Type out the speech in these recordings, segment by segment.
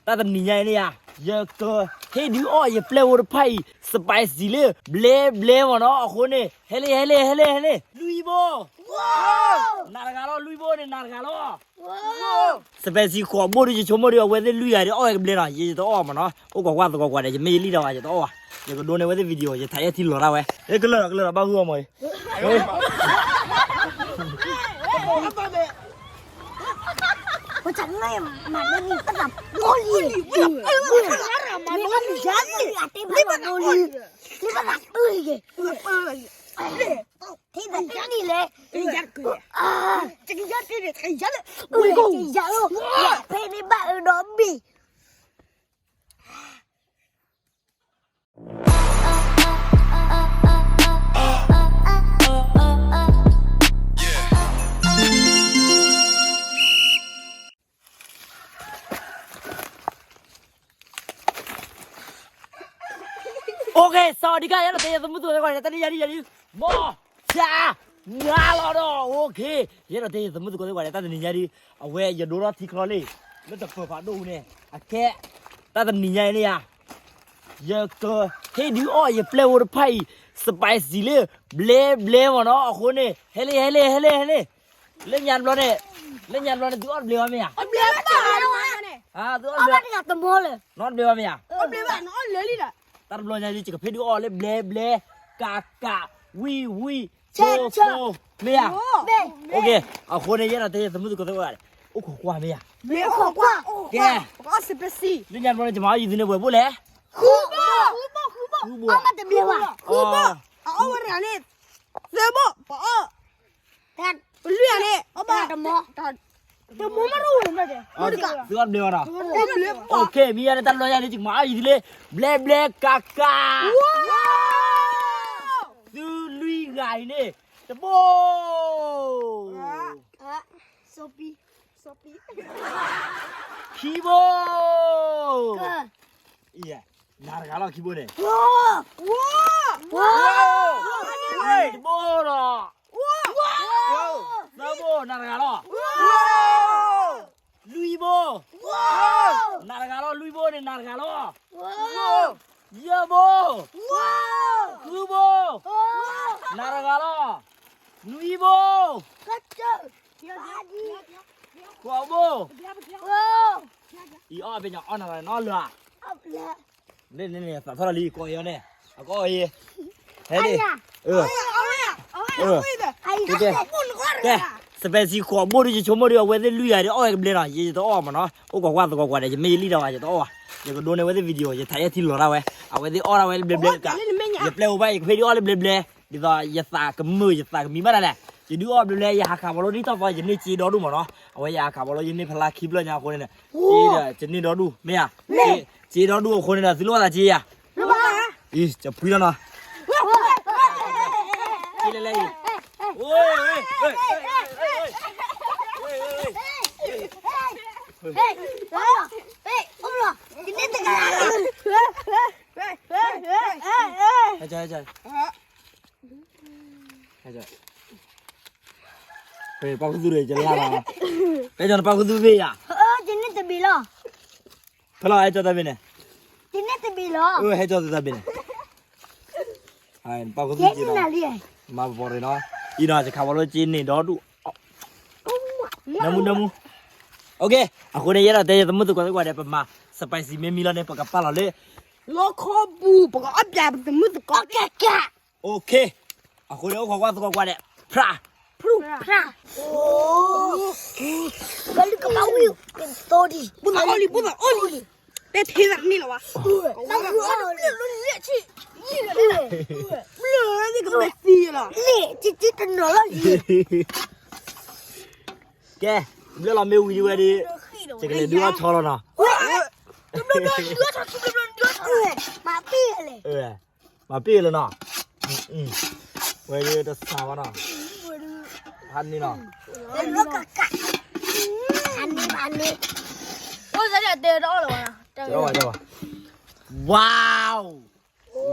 တၢ်တနံၤညါအံၤန့ၣ်ယါ, ယကဟ့ၣ်ဒုးအီၣ်ယပျဲၢ်ဖိတဖၣ်အံၤ spicy လၢ ဘျဲဘျဲမ့ၢ်နီၤ. အဃိန့ၣ် ဟဲလံ ဟဲလံ ဟဲလံ ဟဲလံ လွံၢ်ဘိ, နၤတဂၤလီၤ လွံၢ်ဘိန့ၣ် နၤတဂၤလီၤ. spicy ဃိးဘိဒုး ယဆိကမိၣ်ဒီး အဝဲသ့ၣ်လွံၢ်ဂၤဒီး အီၣ်ဝဲကဘျဲနီၤ, ယတအီၣ်မ့ၢ်နီၤ, အိၣ်ကွၢ်ကွၢ်သကွၢ်ကွၢ်ဒီး ယမ့ၢ်ယလံၣ်ဒီးဝဲ ယတအီၣ်ဘၣ်, ယကဒိးန့ၢ်ဝဲသ့ၣ် video ယထးအဲၣ်ထံလီၤတၢ်ဝဲ, ကလၢာ်ဒီး ကလၢာ်ဒီး ဘၣ်ဂုၢ်အီၣ်မးအံၤ OK, စဝၤဒံကၣ် ယအဲၣ်ဒိးတဲယသမုၢ်သကိးသ့ၣ်တဖၣ် တနံၤညါဒ်ယၤဒ် မီၢ် ဆါ နါလီၤဒီး OK, ယအဲၣ်ဒိးတဲယသမုၢ်သကိးသ့ၣ်တဖၣ် တနံၤညါဒ် အဝဲယဒိထီၣ်ထံချီလံ လၢတပၢၤဖးဒိၣ်ပူၤန့ၣ် အခဲ တၢ်တနံၤညါအံၤန့ၣ်ယါ ယကဟ့ၣ်ဒုးအီၣ်ယပျဲၢ်ဖိတဖၣ်အံၤ spicy လၢ ဘျဲဘျဲမ့ၢ်နီၤ. အဃိန့ၣ် ဟဲလံ ဟဲလံ ဟဲလံ ဟဲလံ, လၢညါတဘျီန့ၣ် လၢညါတဘျီန့ၣ် သုအီၣ်တဘျဲးဘၣ်မ့ၢ်ဧါ, အီၣ်တဘျဲးဘၣ်မ့ၢ်ဧါ, တၢ်တဘျီညါဒ် ယကဟ့ၣ်ဒုးအီၣ်လၢ ဘျဲဘျဲ ကးကး ဝံဝံ ဆိဆိ မ့ၢ်ဧါ, OK, အဃိန့ၣ် ယအဲၣ်ဒိးတဲယသမုၢ်သကိးသ့ၣ်တဖၣ် အိၣ်ခိးကွၢ်မ့ၢ်ဧါ, ကဲ လၢညါတဘျီန့ၣ် ယမၤအီၣ်ယံၤသုန့ၣ် ပှဲၤဘိလဲၣ်, ဃုဘိ, ဃုဘိ, ဃုဘိ, အအီၣ်ဝဲတဂၤန့ၣ် သၢဘိ, ပအီၣ် ပလွံၢ်ဂၤန့ၣ် တမီ, တမီမးတအိၣ်လၢၤ, သုအီၣ်တဘျဲးဘၣ်နီၤ, OK, မ့ၢ်ယၤန့ၣ် တၢ်တဘျီညါန့ၣ် ယကမၤအီၣ်ယံၤသုလၢ ဘျဲဘျဲကးကး, သုလွံၢ်ဂၤအံၤန့ၣ် တဘိ, ခံဘိ, နၤတဂၤလီၤ ခံဘိန့ၣ်, တဘိဒီး သၢဘိ နၤတဂၤလီၤ, လွံၢ်ဘိ, နၤတဂၤလီၤ လွံၢ်ဘိန့ၣ် နၤတဂၤလီၤ, ယဲၢ်ဘိ, ဃုဘိ, နၤတဂၤလီၤ, နွံဘိ, ဃိးဘိ, အံၤအီၣ်ဖဲညါအီၣ်နၤတဂၤနီၤလၢၤ, န့ၣ်န့ၣ်န့ၣ် သးထီၣ်လီၤလံ ကိးအံၤအီၤန့ၣ် အကအီၣ်အံၤ, ဟဲန့ၣ်, ကဲ spicy ဃိးဘိဒုး ယဆိကမိၣ်ဒီး အဝဲသ့ၣ်လွံၢ်ဂၤဒီး အီၣ်ဝဲကဘျဲနီၤ, ယတအီၣ်မ့ၢ်နီၤ, အိၣ်ကွၢ်ကွၢ်သကွၢ်ကွၢ်ဒီး ယမ့ၢ်ယလံၣ်ဒီးဝဲ ယတအီၣ်ဘၣ်, ယကဒိးန့ၢ်ဝဲသ့ၣ် video ယထးအဲၣ်ထံလီၤတၢ်ဝဲ, အဝဲသ့ၣ်အီၣ်ဒၣ်ဝဲလၢဘျဲဘျဲကး, ယပျဲၢ်ဖိဘၣ် ယကဖဲဒုးအီၣ်လၢဘျဲဘျဲ, ဒ်သိးယသးကမုာ် ယသးကမံဘၣ်ဒၣ်လဲာ်, ယဒုးအီၣ်ဘျဲဘျဲ ယဟးခးဘီလိဒ်သိးသိး ယန့ၢ်စ့ဒီဒူၣ်မ့ၢ်နီၤ, အဝဲယဟးခးဘီလိ ယန့ၢ်ဖျါခံဖျၢၣ်ညါအဃိန့ၣ်, စ့ဒီး ယန့ၢ်ဒီဒူၣ် မ့ၢ်ဧါ, စ့ဒီဒူၣ်အဃိန့ၣ်ဒီး သုလိၣ်သးစ့ယၤ, အံၤ ကဖှံလီၤနီၤ, စ့လဲၤလဲၤအံၤ, ပှၤခူသူၣ်ဒီး ကလါလီၤ, ဟဲကၠီနပှၤခူသူၣ်ဘ့ၣ်ယၤ, ဖဲလီၤဟဲကၠီတၢ်ဘ့ၣ်န့ၣ်, ဟဲကၠီတၢ်ဘ့ၣ်န့ၣ်, ပှၤခူသူၣ်က့ၤလီၤ, မၤပပီၤရ့ၣ်နီၤ, အံၤနီၤ ယခးဘီလိစ့န့ၢ်ဒီဒူၣ်, နၢမူနၢမူ, OK, အဃိန့ၣ် ယအဲၣ်ဒိးတဲယသမုၢ်သကိးသ့ၣ်တဖၣ်ဒီး ပမၤ spicy မ့မံလီၤန့ၣ် ပကပာ်လီၤလၢ လီခီပူၤ ပကအီၣ်ပျဲပသမုၢ်သကိးကဲကဲ, OK, အဃိန့ၣ် အိၣ်ခိးကွၢ်သကိးကွၢ်ဒီး ဖြး, ဖြး, ကလုၢ်ကဘၣ်ဝံၣ်, သိဒံး, ဘိသးအီၣ်လံ ဘိသးအီၣ်လံ, တဲထဲသးန့ၣ်လီၤဝဲ, ဘျၢသ့ၣ်ကမဲာ်သံလီၤ, ကဲ, ဘျၢလီၤမ့ၢ်ဝံၤဒံးဝဲဒီး, ယကလဲၤဒုးအီၣ်ဆီလီၤနီၤ, မၤပ့ၢ်လၢနီၤ, ဝဲဒၣ်တစးဘၣ်နီၤ, ဖးန့ၢ်နီၤ, ဖးန့ၢ်, ဝါ,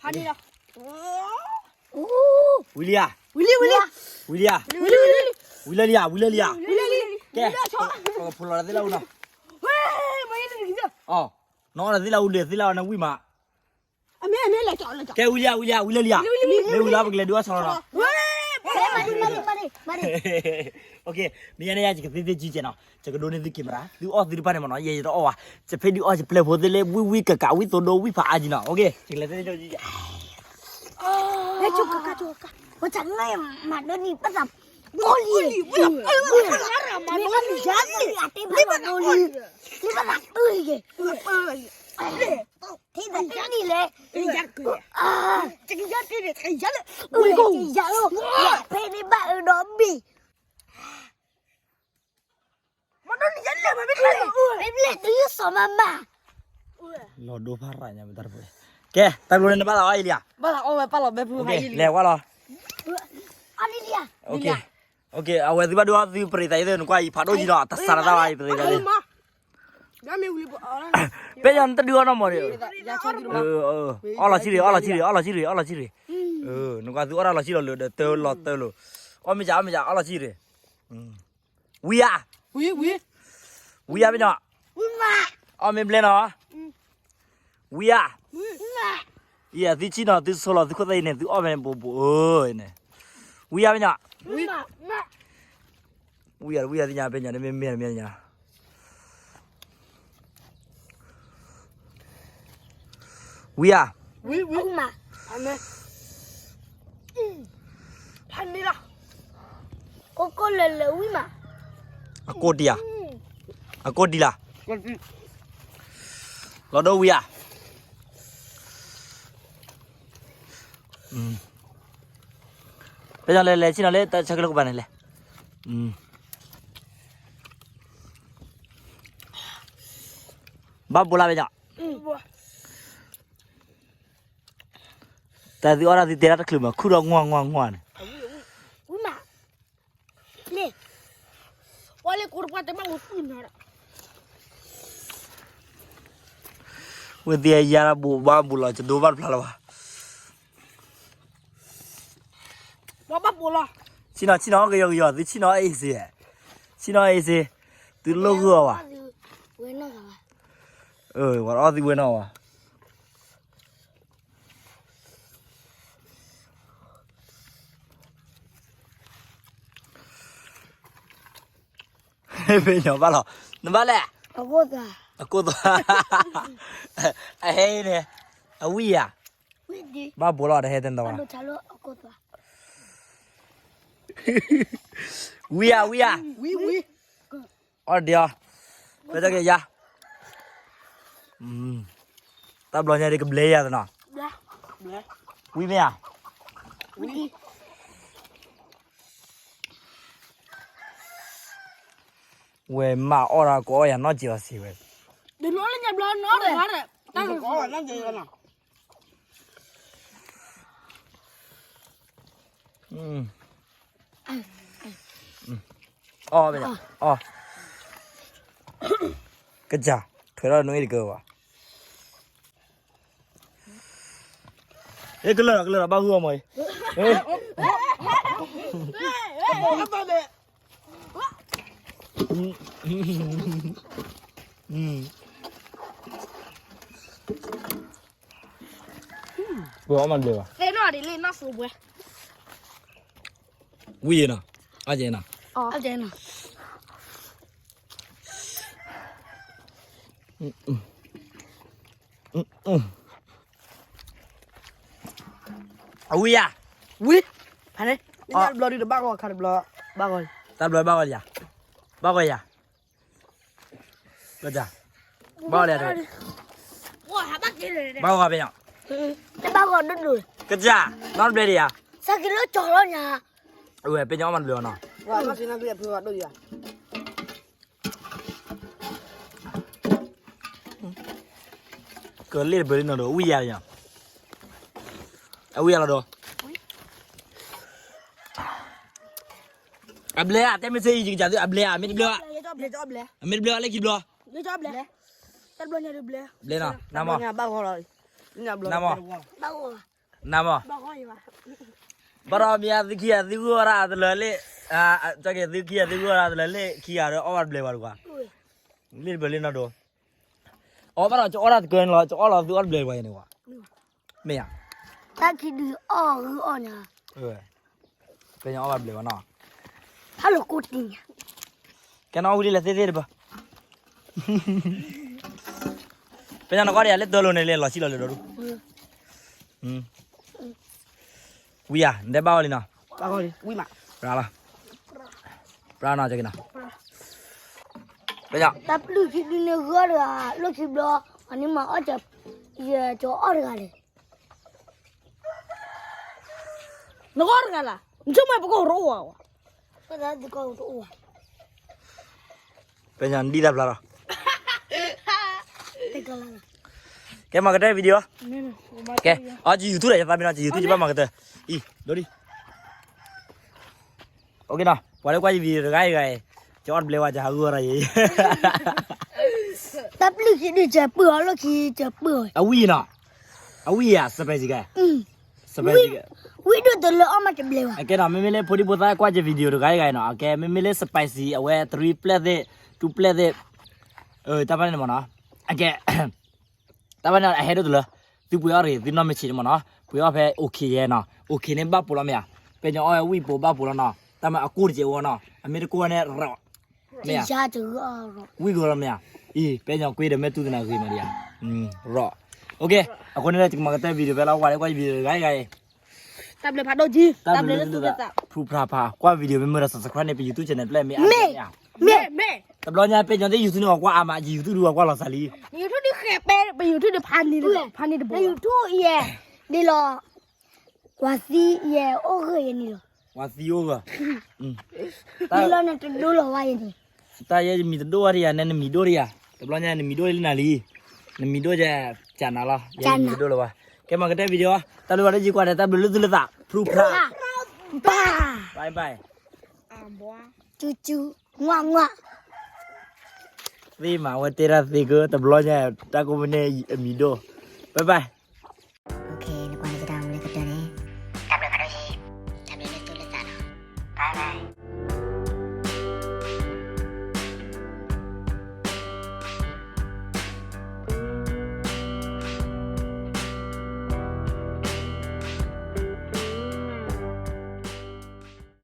ဖးန့ၣ်လီၤ. ဝံၤလံဧါ, ဝံၤလံ, ဝံၤလံ, ဝံၤလံဧါ, ဝံၤလံလံဧါ, ဝံၤလံလံဧါ, ကဲ, ပကဖိလီၤတၢ်သ့ၣ်လၢအူနီၤ, နီၢ်အီၣ်တၢ်သ့ၣ်လၢအူဒီးသ့ၣ်လၢအီၤန့ၣ်ဝံၣ်မး, ကဲဝံၤလံဧါ, ဝံၤလံဧါ, ဝံၤလံလံဧါ, မ့ၢ်ဝံၤလီၤ ပကလဲၤဒုးအီၣ်ဆီလီၤနီၤ, မ့ၢ်ညါန့ၣ်ယကသ့သ့ကံကဲနီၤ, ယကဒိးန့ၢ်သု camera, သုအီၣ်သုတဖၣ်န့ၣ်မ့ၢ်နီၤ, ယဲယတအီၣ်ဘၣ်, ယဖဲဒုးအီၣ်ယပျဲၢ်ဖိသ့လၢဝံၣ်ဝံၣ်ကးကး ဝံၣ်သိဒိဝံၣ်ဖးအါကံနီၤ, ကလဲၤသ့ၣ်ညါကံ ဟဲဆိကကါဆိကကါ, ပှၤတၢ်ငါမၤဒိးနံၤပသး, ဘိလံ, မၤဒိးနံၤ, မ့ၢ်ပသးဒိးလံ, မ့ၢ်ပသးအၢက့ၤ, ထံသးတနံၤလဲၣ်, ယၤ, ယၤ, ဖဲန့ၣ်ဘၣ်အၢဒီးဘံၣ် မ့ၢ်လဲၤတုၤစီၤမၤမၤ, လီၤဒိဖးရၣ်ညါ ပတၢ်တပှဲၤ, ကဲ တၢ်ဘျီန့ၣ်နဘၣ်သးအီၣ်အံၤလံဧါ, ဘၣ်သးအီၣ်ဝဲပၢ်လီၤဘဲဖုဖးအံၤလံ, လဲၤဝဲလီၤ, အီၣ်လံလံဧါ, အဝဲသုဘၣ်ဒိအီၣ်သုပရံးသးအံၤသ့ၣ် နကွၢ်အံၤဖးဒိၣ်ကံလီၤ တစးလၢတၢ်ဝဲအံၤပရံးသးသ့ၣ်, ပဲယၤနတဒုးအီၣ်နီၢ်မီၢ်ဒီး, အီၣ်လီၤဆံရ့ၣ် အီၣ်လီၤဆံရ့ၣ် အီၣ်လီၤဆံရ့ၣ် အီၣ်လီၤဆံရ့ၣ်, နကွၢ်သုအီၣ်တၢ်လီၤဆံလီၤလၢဒီးတၢလီၤတၢလီၤ, အီၣ်မ့ၢ်ကး အီၣ်မ့ၢ်ကး အီၣ်လီၤဆံရ့ၣ်, ဝံၤဧါ, ဝံၤဧါပညီ, အီၣ်မ့ၢ်ဘျဲနီၤ, ဝံၤဧါ, ယဲသုဆံၣ်နီၤ သုဆိလီၤသုခိၣ်သၣ်အံၤန့ၣ် သုအီၣ်ဖဲန့ၣ် ဘူးဘူးဧၢန့ၣ်, ဝံၤဧါပညီ, ဝံၤဧါ ဝံၤဧါသ့ၣ်ညါ ပညီန့ၣ် မ့ၢ်မ့ၢ်မ့ၢ်သ့ၣ်ညါ, ဝံၤဧါ, ဝံၤ, ဝံၤ, ဖးန့ၣ်လီၤ, ကိၢ်ကိၢ်လၢာ်လၢာ်ဝံၤမး, အကိၢ်တံၢ်ဧါ, အကိၢ်တံၢ်လၢ်, လီၤဒိဝံၤဧါ, ပညီလဲၤလဲၤဆ့ၣ်နီၤလၢတၢ်ဆၢကလိကပၤန့ၣ်လဲၤ, ဘၣ်ဘိလၢပညီ, တၢ်သုအီၣ်တၢ်သုတဲတၢ်တချုးမး ခုၣ်ထီၣ်ငွၢ်ငွၢ်ငွၢ်န့ၣ်, ဝံၤမး, လ့ၣ်, ပှၤလ့ၣ်ကိးတပှၢ်တဘၣ်ဝဲကွံာ်နီၤဒီး, ဝံၤသ့ၣ်ယါတၢ်ဘူးဘၣ်ဘူးလီၤ ယဒိဘၣ်တဖျါလၢၤဘၣ်, ပှၤဘၣ်ဘူးလီၤ, ဆ့ၣ်နီၤ ဆ့ၣ်နီၤ ကယီကယီ သုဆ့ၣ်နီၤအ့ၣ်စ့, ဆ့ၣ်နီၤအ့ၣ်စ့, သုလိၣ်ဂုၢ်အီၤဘၣ်, ဝဲနီၢ်ဂၤဘၣ်, ဝဲအီၣ်သုဝဲနီၢ်ဘၣ် ဖဲညီဘၣ်လီၤ, နဘၣ်လဲၣ်, အကိၢ်သွါ, အဟဲအံၤန့ၣ်, အဝံၣ်ဧါ, ဘၣ်ဘိလီၤတဟဲတနီၤဘၣ်, ဝံၣ်ဧါ ဝံၣ်ဧါ, အီၣ်ဒံးအီၤ, ပတက့ၤယါ, တၢ်ဘျီညါဒ်ကဘျဲယၤတနီၤ, ဝံၣ်မ့ၢ်ဧါ ဝဲမၤအီၣ်တၢ်ကအီၣ်ယၤနီၢ်က့ၤအီၤစံးဝဲ, အီၣ်, ကစၢ်, ထွဲထီၣ်နအိၣ်တကၢဘၣ် အဲ ကလၢာ်ဒီး ကလၢာ်ဒီး ဘၣ်ဂုၢ်အီၤမးအံၤ, ပှၤအီၣ်မးလၢာ်ဘၣ်, ဝံၤနီၤ, အကဲနီၤ, အဝံၤယၤ, ဝံၤ, ဖဲန့ၣ်, တဘျီဒုးတဘၣ်ဂီၤခါတဘျီ, ဘၣ်ဂီၤ, တဘျီဘၣ်ဂီၤယၤ, ဘၣ်ဂီၤယၤ, ဘၣ်ဂီၤလၢ, ဘၣ်ဂီၤဖဲညါ တဘၣ်ဂီၤဒိၣ်ဒိၣ်, ကစၢ်, နီတဘျဲဒံးဧါ, စၢ်က့ၤလၢကၠီၤလီၤညါ, အဝဲ ပဲညီအီၣ်မးတဘျဲအီၤနီၤ, ကလ့ၣ်တဘျဲလံနီၤဒီး အဝံၣ်ယၤလီၤ, အဝံၣ်ယၤလီၤဒီး အဘျဲဧါ, တဲမ့ၢ်စ့အံၤ ယကစၢ်သု အဘျဲဧါ, မ့ၢ်တဘျဲဘၣ်, အမ့ၢ်တဘျဲဘၣ် လၢခံဘျီ, ဘျဲနီၤ, နမီၤ, နမီၤ, နမီၤ, ဘၣ်ဒီးမ့ၢ်သုခံဂၤသုဂုၢ်အီၣ်တၢ်တလၢာ်လ့ၣ်, ကဲသုခံဂၤသုဂုၢ်အီၣ်တၢ်တလၢာ်လ့ၣ် ခံဂၤဒီးအီၣ်ဘၣ်တဘျဲဘၣ်တကွၢ်, လ့ၣ်တဘျဲလံနီၤဒီး အီၣ်ဘၣ်ဒီး ကအီၣ်တၢ်တကၢန့ၣ်လီၤ, ကအီၣ်လီၤသုအီၣ်တဘျဲဘၣ်န့ၣ်ကွၢ်, မ့ၢ်ဧါ, တၢ်ခံဒုအီၣ်ဂုၢ်အီၣ်ညါ, ပဲညီအီၣ်ဘၣ်တဘျဲဘၣ်နီၤ, ဖးလီၤကိးတံၢ်ညါ, ကဲနီၤဝံၤဒ်လဲၣ်သ့သ့တဘၢ ပဲညီနကီၢ်ဒံးဧါ လၢတၢလိၤန့ၣ်လၢလီၤဆံလီၤလၢဒီဒူၣ်, ဝံၤဧါ နတဲဘၣ်အီၤလံနီၤ, ဝံၤမး, ပြၢလီၤ, ပြၢနီၤ ကက့ၤနီၤ, ပဲညီ တၢ်ပျုၢ်ခံဒုန့ၣ်ဂီၢ်တဂၤ, လၢခံဘျီ, အန့ၣ်မၤအီၣ်, ယကအီၣ်တဂၤလဲၣ် နဂီၢ်တဂၤလၢ်, နဆိကမိၣ်ပကအိၣ်တအိၣ်ဧါ, ပဲညီနဒံၣ်တၢ်ဖျါလီၤ, ကဲမၤကတၢၢ် video, ကဲ, အီ YouTube ဒီး ယသးမ့ၢ်နီၤ YouTube ယဘၣ်မၤကတၢၢ်, အံၤ ဒိဒံ OK နီၤ, ပှၤလၢကွၢ်ယ video တဂၤအံၤဂၤအံၤ, ကအီၣ်တဘျဲဝဲ ကဟးဂုၢ်အီၣ်တၢ်ယံၤ, တၢ်ပျုၢ်ခံဒု ကပုၢ်အီၤ လီၢ်ခံကပုၢ်အီၤ, အဝံၣ်နီၤ, အဝံၣ်ဧါ spicy ကဲ, spicy ကဲ, ဝံၣ်ဒိၣ်တလၢအီၣ်မးတဘျဲဝဲ, ကဲနီၤ မ့မ့ၢ်လၢဖိဒံဖိသၣ်ကွၢ်ယ video တဂၤအံၤဂၤအံၤနီၤ, ကဲ မ့မ့ၢ်လၢ spicy အဝဲ three ပျဲၢ်သ့ၣ်, two ပျဲၢ်သ့ၣ်, တၢ်ဘၣ်န့ၣ်မ့ၢ်နီၤ, ကဲ တၢ်ဘၣ်န့ၣ်အဟဲဒိၣ်တလၢ, သုပှ့ၤအီၣ်ရ့ၣ် သုနီၢ်မ့ၢ်ဆံးန့ၣ်မ့ၢ်နီၤ, ပှ့ၤအီၣ်ဖဲ OK ယဲနီၤ, OK န့ၣ်ဘၣ်ပိာ်လီၤမ့ၢ်ဧါ, ပဲညီအီၣ်ဝံၣ်ပိာ်ဘၣ်ပိာ်လီၤနီၤ, တၢ်မၤအကိၢ်တကဲးဝဲနီၤ, အမ့ၢ်တကိၢ်န့ၣ် ရီၣ်, မ့ၢ်ဧါ, ဝံၣ်ဂီၤလီၤမ့ၢ်ဧါ, အံၤ ပဲညီကွ့ဒီးမ့ၢ်တူၢ်သနၤဂ့ၤမးဒံးဧါ, ရီၣ်, OK, အဃိန့ၣ် ယကမၤကတၢၢ် video ဖဲလၢ ပှၤလၢကွၢ်ယ video တဂၤအံၤဂၤအံၤ တၢ်ဘျုးဖးဒိၣ်ကံ, တၢ်ဘျုးလၢသုသး, ဖုဖျါဖး, ကွၢ် video မ့ၢ်မ့ၢ်ဒီး subscribe န့ၣ် ပ YouTube channel ပျဲၢ်မ့ၢ်အါ, မ့ၢ်, တဘျီညါ ပဲညီသ့ၣ် YouTube န့ၣ် ပှၤကွၢ်အါမး, ယ YouTube ဒုး ပှၤကွၢ်လီၤစှၤလံ, ပ YouTube ဒုး ဖးန့ၢ်, ဖးန့ၢ်တဘိ, YouTube ယဲ, ဒ်လီၤ, ပှၤသံယဲအိၣ်ဂၢၢ်ယဲန့ၣ်လီၤ, ပှၤသံအိၣ်ဂၢၢ်, ဒ်လီၤနတဒိလီၤဝဲယဲန့ၣ်, တၢ်ယဲယမံၤတဒိၣ်ဝဲဒံးယၤ နဲနမံၤဒိၣ်ဒံးယၤ, တဘျီညါနမံၤဒိၣ်လံနၤလံ, နမံၤဒိၣ်ယဲ, ကနၤလီၤ, ယဲယမံၤတဒိၣ်လၢၤဘၣ်, ကဲမၤကတၢၢ် video, တၢ်ဘျုးဖးဒိၣ်ကံ ကွၢ်ဒီး တၢ်ဘျုးလၢသုလၢသး, ဖုဖျါ, bye, bye bye, ကၠူကၠူ, ငွၣ်ငွၣ်, သ့မး အဝဲတဲတၢ်သ့ကၢ တဘျီညါ တၢ်ကိးမုၢ်န့ၣ်အမံၤဒိၣ်, bye bye.